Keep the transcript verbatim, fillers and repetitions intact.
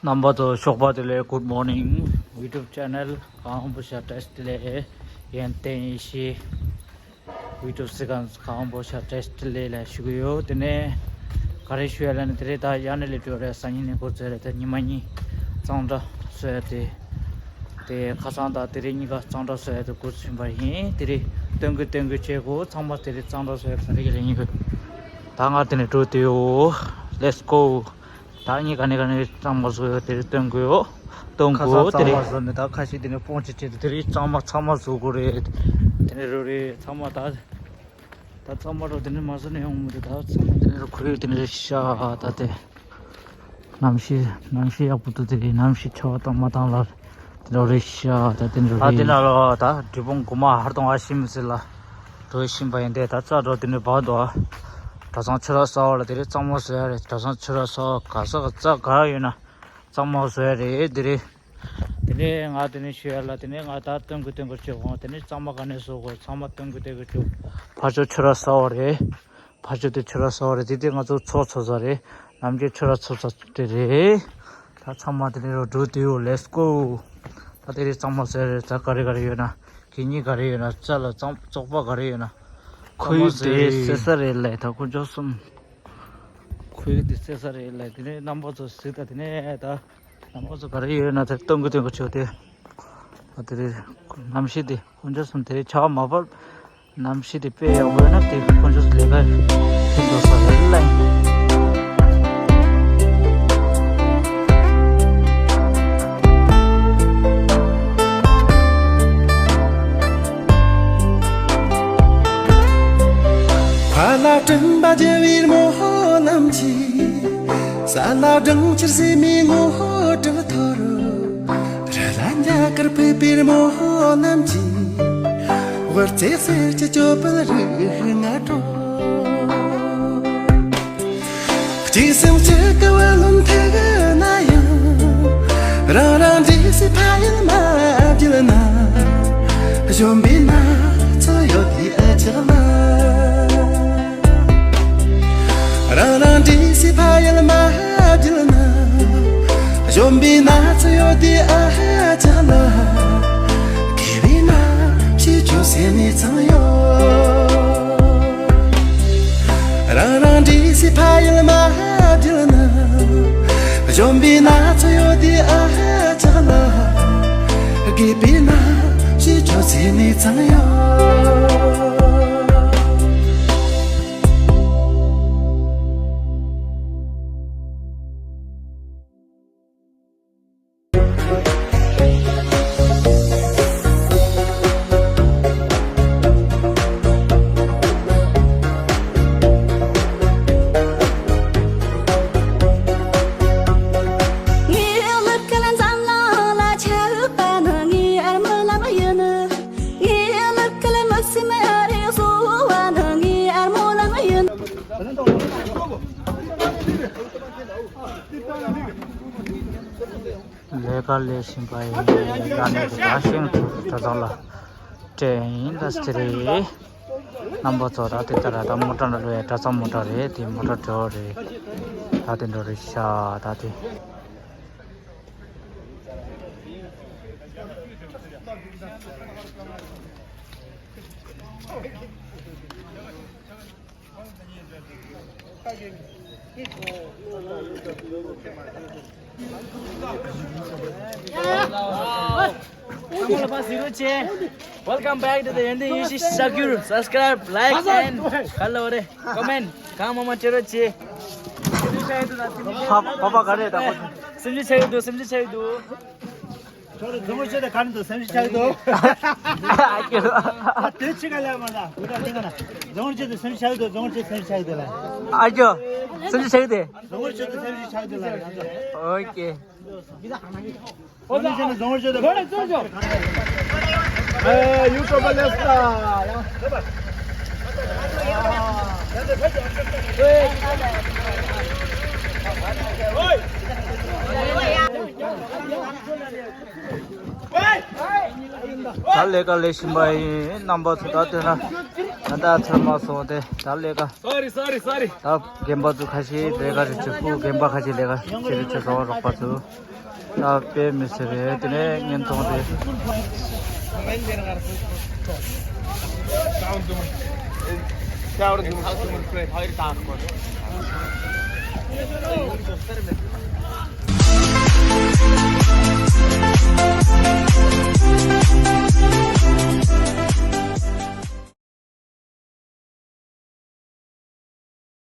རྣམ་པ་ཚོ་ཞོགས་པ་བདེ་ལེགས། Good morning YouTube channel། གང་པོ་ཤ་བཀྲ་ཤིས་བདེ་ལེགས། ཡན་ཏན་ཡེ་ཤེས། YouTube སི་ཀན་གང་པོ་ཤ་བཀྲ་ཤིས་བདེ་ལེགས་ལ་ཞུ་གི་ཡོད། དེ་ནས་ག་རེ་ཞུ་ཡ་ལ་ནི། དེ་རིང་ད་ཡར་ནས་སླེབས་ཡོད་རེད། སང་ཉིན་ནས་འགོ་བཙུགས་རེད། དེ་ཉི་མ་གཉིས་གཙང་སྦྲ་བཟོ་ཡ་དེ། དེ་ཁ་སང་དང་དེ་རིང་གཉིས་ཀ་གཙང་སྦྲ་བཟོ་ཡ་དེ་འགོ་ཚུགས་པ་ཡིན། དེ་རིང་སྟོན་གི་སྟོན་གི་བྱེད་དགོས། ཚང་མ་དེ་རིང་གཙང་སྦྲ་བཟོ་ཡ་ག་རེ་ག་རེ་ཡིན་གི། ད་ང་དེ་ནས་འགྲོ་དུས་ཡོད། Let's go། ད་ངས་ག་ནས་ག་ནས་གཙང་མ་བཟོ་ཡོད་དེ་རིང་སྟོན་དགོས་ཡོད། སྟོན་ཁ་སང་དགོས་དེ་གཙང་མ་རེད། བཟོ་ནས་ད་ཁ་ཤས་དེ་ནས་སྤུན་མཆེད་བྱས་ཏེ་དེ་རིང་གཙང་མ་ཚང་མ་བཟོ་དགོས་རེད། དེ་ནས་རོ་རེད། ཚང་མ་ད་ད་གཙང་མ་རོ་དེ་ནས་མ་བཟོ་ནས་ཡོང་མི་འདུག་ད་ཚང་མ་དེ་ནས་རོ་ཁོའི་དེ་ནས་རེད་ཤག་ད་དེ་གནམ་གཤིས་གནམ་གཤིས་ཡག་པོ་འདུག་དེ་རིང་གནམ་གཤིས་ཆར་པ་བཏང་མ་བཏང་ལ་དེ་འདྲ་རེད་ཤག་ད་དེ་འདྲ་ད་དེ་རེད། ན་རོ་ད་འབྲས་སྤུངས་དགོན་པ་ཧར་གཏོང་བ་ཤི་མི་སྲིད་ལ་འགྲོ་བཞིན་པ་ཡིན་ཏེ། ད་རྩྭ་འགྲོ་དེ་ནས་བར་དུ་གྲྭ་ཚང་ཆུ་རགས་གསར་པ་ལ་དེ་རིང་གཙང་མ་བཟོ་ཡ་རེད། གྲྭ་ཚང་ཆུ་རགས་གསར་པ་ག་ས་ག་རྩྭ་ག་རེ་ཡོད་ན་གཙང་མ་བཟོ་ཡ་རེད་དེ་རིང་། དེ་ནས་ང་དེ་ནས་ཞུ་ཡ་ལ་དེ་ནས་ང་ད་སྟོན་གི་སྟོན་གི་བྱེད་དགོས། དེ་ནས་གཙང་མ་ག་ནས་བཟོ་དགོས། ཚང་མ་སྟོན་གི་སྟོན་གི་བྱེད། ཕར་ཕྱོགས་ཆུ་རགས་གསར་པ་རེད། ཕར་ཕྱོགས་དེ་ཆུ་རགས་གསར་པ་རེད། དེ་དེ་ང་ཚོ་ཚོགས་ཚོགས་ས་རེད། ནམ་རྒྱུན་ཆུ་རགས་ཚོགས་ས་དེ་རེད། ད་ཚང་མ་དེ་ནས་རོ་འགྲོ་དུས་ཡོད། Let's go། ད་དེ་རིང་གཙང་མ་བཟོ་ཡ་རེད། ད་ག་རེ་ག་རེ་ཡོད་ན་གད་སྙིགས་ག་རེ་ཡོད་ན་རྩྭ་ལ་གཙང་བཙོག་པ་ག་རེ་ཡོད་ན་ཁོའི་དེ་བསད་ས་རེད་ལ། ད་ཁོ་འཇོག་སོང་། ཁོའི་དེ་བསད་ས་རེད་ལ། དེ་ནས་རྣམ་པ་ཚོ་གཟིགས་ད། དེ་ནས་ད་རྣམ་པ་ཚོ་ག་རེ་ཡོད་ན་དེ་སྟོན་གི་སྟོན་གི་བྱོས་ཏེ། ཨ་དེ་རེད། གནམ་གཤིས་དེ་དཀོན་མཆོག་གསུམ་དེ་ཆར་པ་མ་བབས། གནམ་གཤིས་དེ་དཔེ་ཡག་པོ་ཡོད་ན་དེ་དཀོན་མཆོག་གསུམ་ལས་ཀ་ཕན་ཐོགས་ས་རེད་ལ། ཕ་ལ་སྤྲིན་པ་རྒྱུ་བའི་རྨོ་ལམ་གྱི། ས་ལ་སྦྲང་ཆར་བསིལ་མའི་ངོ་སྤྲོད་ཐོར། རི་ལ་འཇའ་གར་ཕུབ་པའི་རྨོ་ལམ་གྱི། དབུ་རྩེ་གསེར་གྱི་ཅོད་པན་རིགས་ལྔ་དྲོ། གཅིག་སེམས་གཅིག་གི་བུ་ལོན་ཐུག་ན་ཡང་། རང་རང་འདྲེས་སའི་ཕ་ཡུལ་མ་བརྒྱུད་ན། གཞོན་པའི་ན་ཚོད་ཡོད་དེ་ཨ་ཅག་ལ། རང་རང་འདྲེས་སའི་ཕ་ཡུལ་མ་བརྒྱུད་ན། གཞོན་པའི་ན་ཚོད་ཡོད་དེ་ཨ་ཅག་ལ། དགེ་བའི་རྣམ་ཤེས་བཅོས་སའི་གནས་ཚང་ཡོད། རང་རང་འདྲེས་སའི་ཕ་ཡུལ་མ་བརྒྱུད་ན། གཞོན་པའི་ན་ཚོད་ཡོད་དེ་ཨ་ཅག་ལ། དགེ་བའི་རྣམ་ཤེས་བཅོས་སའི་གནས་ཚང་ཡོད། ལས་ཀ་ལས་བཞིན་པ་ཡིན། ཡ་ནས་ཀྱི་ད་ཤིང་གྲྭ་ཚང་ལ་སྤྲད་ཡིན། ད་སྤྱིར་རྣམ་པ་ཚོ་ད་དེ་ལྟར་ད་མོ་ཊ་འགྲོ་ལོས་གྲྭ་ཚང་མོ་ཊ་རེད། དེ་མོ་ཊ་འགྲོ་རེད། ད་དེ་འགྲོ་རེད་ཤག་ད་དེ། Welcome back to the Yandin Yishi Sakura. Subscribe, like, and hello, comment. Come on, chero che. Papa, papa, kare da. Simji chahidu, simji chahidu. ཁྱོད་རང་རྫོང་ཆེ་དེ་ག་ནས་འདུག་སེམས་ཤུགས་ཆག་འདུག་ཨ་ཅོ། ཨ་དེ་ཆི་ག་ལ་མ་ལ་འུ་ད་དེ་ག་ན་རྫོང་ཆེ་དེ་སེམས་ཤུགས་ཆག་འདུག་རྫོང་ཆེ་སེམས་ཤུགས་ཆག་འདུག་ལ། ཨ་ཅོ། སེམས་ཤུགས་ཆག་དེ། རྫོང་ཆེ་དེ་སེམས་ཤུགས་ཆག་འདུག་ལ་ང་ཚོ། ཨོ་ཀེ། རྫོང་ཆེ་དེ་རྫོང་ཆེ་དེ། ཨེ་ཡུ་ཀོ་པ་ལེ་སྟ། ད་ལས་ཀ་ལས་བཞིན་པ་ཡིན། རྣམ་པ་ཚོ་ད་ལྟ་ན་ ད་ཚར་མ་སོང་སྟེ་ད་ལས་ཀ། Sorry, sorry, sorry. ད་རྒན་པ་ཚོ་ཁ་ཤས་ལས་ཀ་རེ་བྱེད། ཕྲུ་གུ་རྒན་པ་ཁ་ཤས་ལས་ཀ་བྱེད་རེ་བྱེད་སོང་། རོགས་པ་ཚོ་ད་དཔེ་མི་སྲིད་རེད། དེ་ནས་བརྙན་ཐུང་དེ།